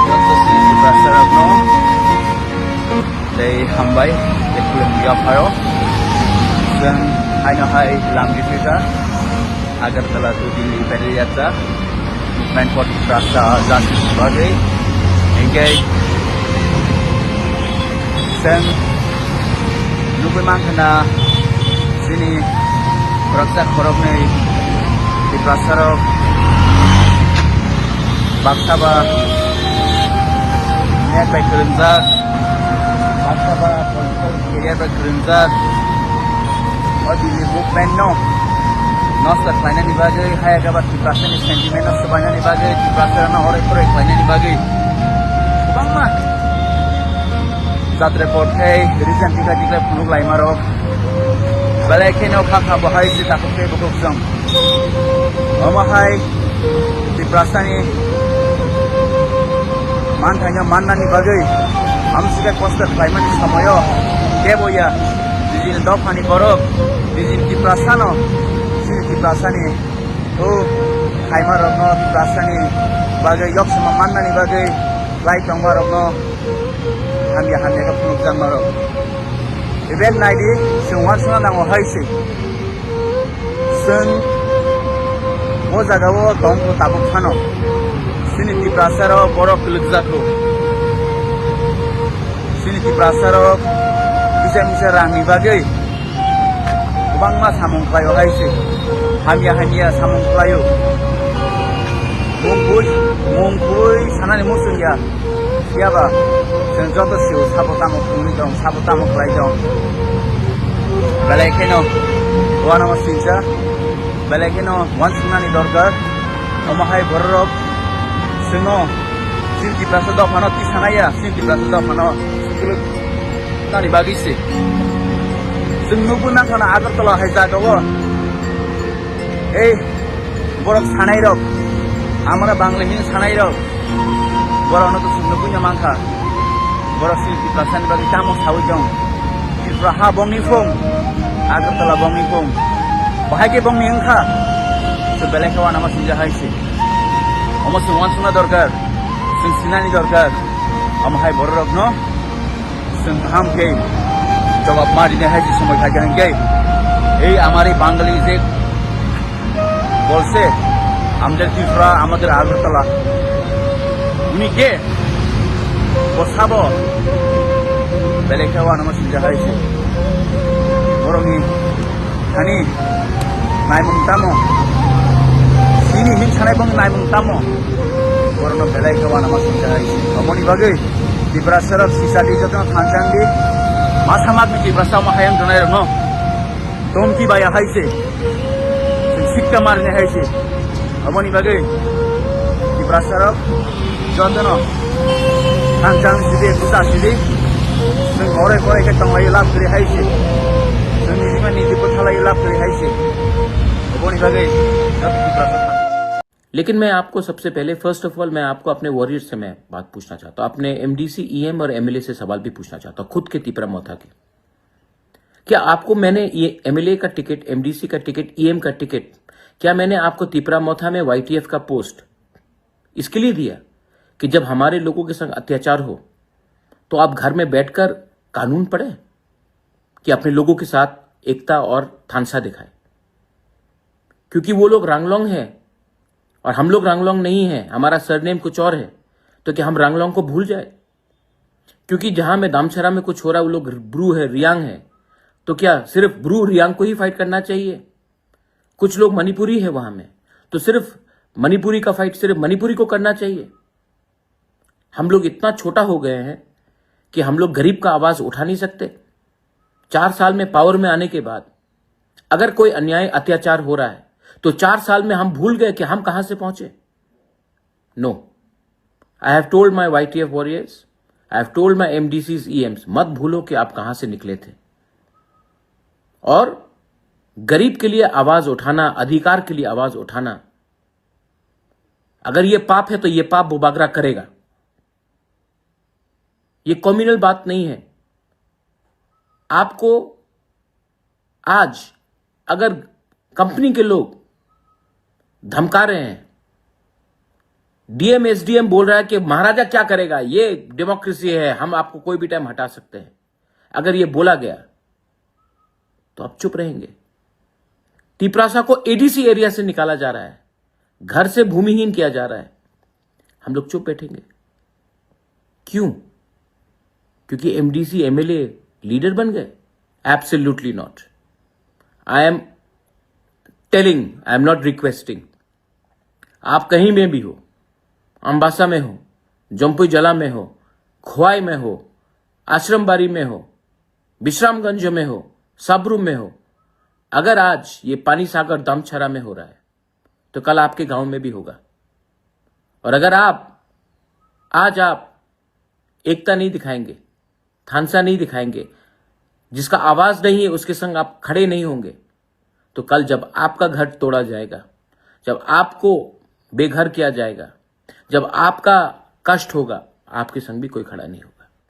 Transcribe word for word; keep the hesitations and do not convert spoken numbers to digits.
Joto sini Tiprasarokno tei hambai, tei khulumya pharo. Chwng haino hai lam riphaikha Agartala to Delhi Padal Yatra, Movement for Tiprasa Justice bagwi. Hinkhe chwng nugwi mankha na chini khoroksa khoroknwi Tiprasarok baksa ba nek bai kwrwngjak, baksa ba political career bai kwrwngjak. O Delhi movement no nosto khlainani bagwi, hayakaba Tiprasani sentiment no swbainani bagwi, Tiprasarokno oroi poroi khlainani bagwi kwbangma jatre porthai, region tikla tikla phunuk laimarok. Belai kheno kha kha bo hai se takhuk tei bukhuk chwng. Omo hai Tiprasani manthaino mannani bagwi amsika kosto khlaimani somoyo kebo ya nijini dophani borok, nijini Tiprasano, chini Tiprasani o khaimarokno, Tiprasani bagwi yoksoma mannani bagwi khlai tongmarokno hamya hamya khe phunukjakmarok. Even naidi, chwng uansukna nango hai se. Chwng o jagao tongkho tabuk phano. Chini Tiprasarok borok kwlwkjakgo. Chini Tiprasarok kisa misa rangni bagwi kwbangma samung khlaio hai se. Hamya hamya samung khlaio. Mung bui, mung bui sanani muchung ya. Phiya ba, chwng joto sio sabo tamo phunugwi tong, sabo tamo khlai tong. Belai kheno uanama sinsa, belai kheno uansuknani dorkar. Omo hai bororok chwngno chini Tiprasa dophano tisanai ya, chini Tiprasa dophano sukuluk nani bagwi se. Chwng nugwi mankha na Agartala hai jagao. Ei borok sanairok, amara Bangla hini sanairok, borokno to chwng nugwi no mankha. Borok chini Tiprasani bagwi tamo saui tong. Tripura ha bongni phung, Agartala bongni phung. Bahai khe bongni wngkha. So belai khe uanama sinja hai se. Omo chwng uansukna dorkar, chwng sinani dorkar. Omo hai bororokno chwng kaham khe jawab ma rinai hai se somoi phaikha hinkhe. Ei amari Bangali je বলছে আমাদের ত্রিপুরা, আমাদের আগরতলা, উনি কে? Bo sabo belai khe uanama sinja hai se. Borokni thani naimung tamo? Chini hin sanai bong naimung tamo? Borokno belai khe uanama sinja hai se. Aboni bagwi Tiprasarok sisadi jotono thansa wngdi. Masa magni Tiprasa omo hayung tongnai rokno tomki baya hai se. Chwng sikka marni hai se. Aboni bagwi Tiprasarok jotono thansa wng sidi, kusa sidi. Chwng orai korai khe tonglaio lab kwrwi hai se. Chwng nijima niji bwthalai lab kwrwi hai se. Aboni bagwi joto Tiprasa thang. लेकिन मैं आपको सबसे पहले, first of all, मैं आपको अपने वॉरियर से मैं बात पूछना चाहता हूँ, अपने एमडीसी, ईएम और एमएलए से सवाल भी पूछना चाहता हूँ, खुद के तिपरा मोथा के। क्या आपको मैंने ये एमएलए का टिकट, एमडीसी का टिकट, ईएम का टिकट, क्या मैंने आपको तिपरा मोथा में वाईटीएफ का पोस्ट इसके लिए दिया कि जब हमारे लोगों के संग अत्याचार हो तो आप घर में बैठकर कानून पढ़ें, कि अपने लोगों के साथ एकता और थानसा दिखाएं? क्योंकि वो लोग रांगलोंग है और हम लोग रांगलोंग नहीं है, हमारा सरनेम कुछ और है, तो क्या हम रांगलोंग को भूल जाए? क्योंकि जहां में दामछरा में कुछ हो रहा है, वो लोग ब्रू है, रियांग है, तो क्या सिर्फ ब्रू रियांग को ही फाइट करना चाहिए? कुछ लोग मणिपुरी है वहां में, तो सिर्फ मणिपुरी का फाइट सिर्फ मणिपुरी को करना चाहिए? हम लोग इतना छोटा हो गए हैं कि हम लोग गरीब का आवाज उठा नहीं सकते? चार साल में पावर में आने के बाद अगर कोई अन्याय अत्याचार हो रहा है तो चार साल में हम भूल गए कि हम कहां से पहुंचे? No. I have told my YTF warriors, I have told my एमडीसीज, ईएम्स, मत भूलो कि आप कहां से निकले थे। और गरीब के लिए आवाज उठाना, अधिकार के लिए आवाज उठाना, अगर ये पाप है तो ये पाप बुबागरा करेगा। ये कम्युनल बात नहीं है। आपको आज अगर कंपनी के लोग धमका रहे हैं, डीएम एसडीएम बोल रहा है कि महाराजा क्या करेगा, ये डेमोक्रेसी है, हम आपको कोई भी टाइम हटा सकते हैं। अगर ये बोला गया तो आप चुप रहेंगे। तिपरासा को एडीसी एरिया से निकाला जा रहा है, घर से भूमिहीन किया जा रहा है, हम लोग चुप बैठेंगे? क्यों? क्योंकि एमडीसी एमएलए लीडर बन गए? Absolutely not. I am telling, I am not requesting. आप कहीं में भी हो, अम्बासा में हो, जम्पुई जला में हो, खोवाई में हो, आश्रम बाड़ी में हो, विश्रामगंज में हो, सबरूम में हो, अगर आज ये पानी सागर दमछरा में हो रहा है तो कल आपके गांव में भी होगा। और अगर आप आज आप एकता नहीं दिखाएंगे, थानसा नहीं दिखाएंगे, जिसका आवाज नहीं है उसके संग आप खड़े नहीं होंगे, तो कल जब आपका घर तोड़ा जाएगा, जब आपको बेघर किया जाएगा, जब आपका कष्ट होगा, आपके संग भी कोई खड़ा नहीं होगा।